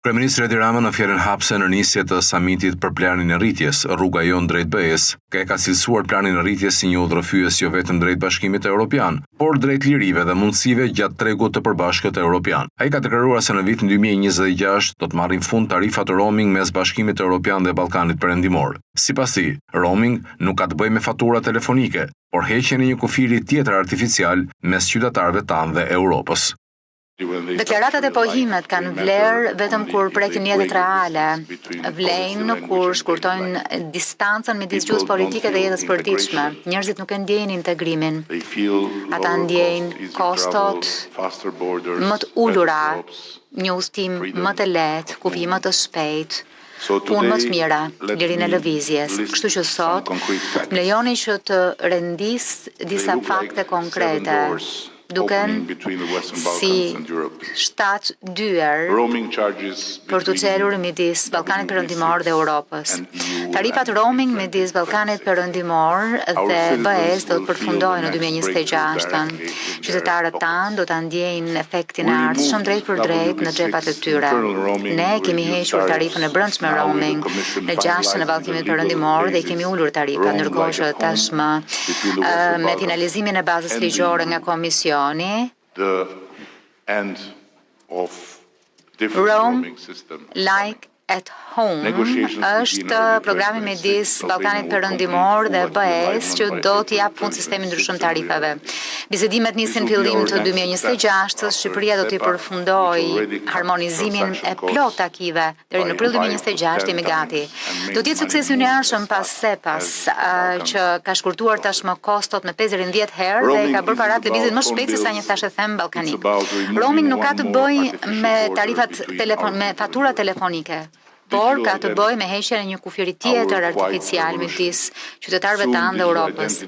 Kryeministri Edi Rama në fjalën hapëse në nisje të samitit për planin e rritjes, rruga jonë drejt BE-s, ka e ka cilësuar planin e rritjes si një udhërrëfyes jo vetëm drejt Bashkimit Evropian, por drejt lirive dhe mundësive gjatë tregut të përbashkët evropian. Ai ka deklaruar se në vitin 2026 do të marrin fund tarifat roaming mes Bashkimit Evropian dhe Ballkanit Perëndimor. Sipas tij, roaming nuk ka të bëjë me fatura telefonike, por heqjen e një kufiri tjetër artificial mes qytetarëve tanë dhe Europës. Deklaratat e pohimet kanë vlerë vetëm kur prekin jetët reale, vlejnë kur shkurtojnë distancën midis gjuhës politike dhe jetës përditshme. Njerëzit nuk e ndjejnë integrimin. Ata ndjejnë kostot më të ulura, një udhtim më të lehtë, kufi më të shpejt, punë më të mira, lirinë e lëvizjes. Kështu që sot, më lejoni që të rendis disa fakte konkrete duken si shtatë dyer për të çelur midis Ballkanit Perëndimor dhe Europës. Tarifat roaming midis Ballkanit Perëndimor dhe BE-s do të përfundojnë në 2026-ën. Qytetarët tanë do ta ndjejnë efektin e ardhshëm drejt për drejt në xhepat e tyre. Ne kemi hequr tarifën e brendshme roaming në gjashtën e Ballkanit Perëndimor dhe i kemi ulur tarifat, ndërkohë që tashmë me finalizimin e bazës ligjore nga Komisioni the end of different Roam roaming system. Like at Home është programi midis Ballkanit Perëndimor dhe BE-s që do t'i japë fund sistemit ndryshëm tarifave. Bisedimet nisin fillim të 2026-s, Shqipëria do t'i përfundojë harmonizimin e plot të acquis-ve deri në prill 2026 jemi gati. Do të jetë suksesi ynë i ardhshëm pas SEPA-s, që ka shkurtuar tashmë kostot me 5 deri në 10 herë dhe i ka bërë paratë lëvizin më shpejt se sa një thashethem ballkanik. Roaming nuk ka të bëjë me tarifat telefon me faturat telefonike, por ka të bëjë me heqjen e një kufiri tjetër artificial midis qytetarëve tanë dhe Europës.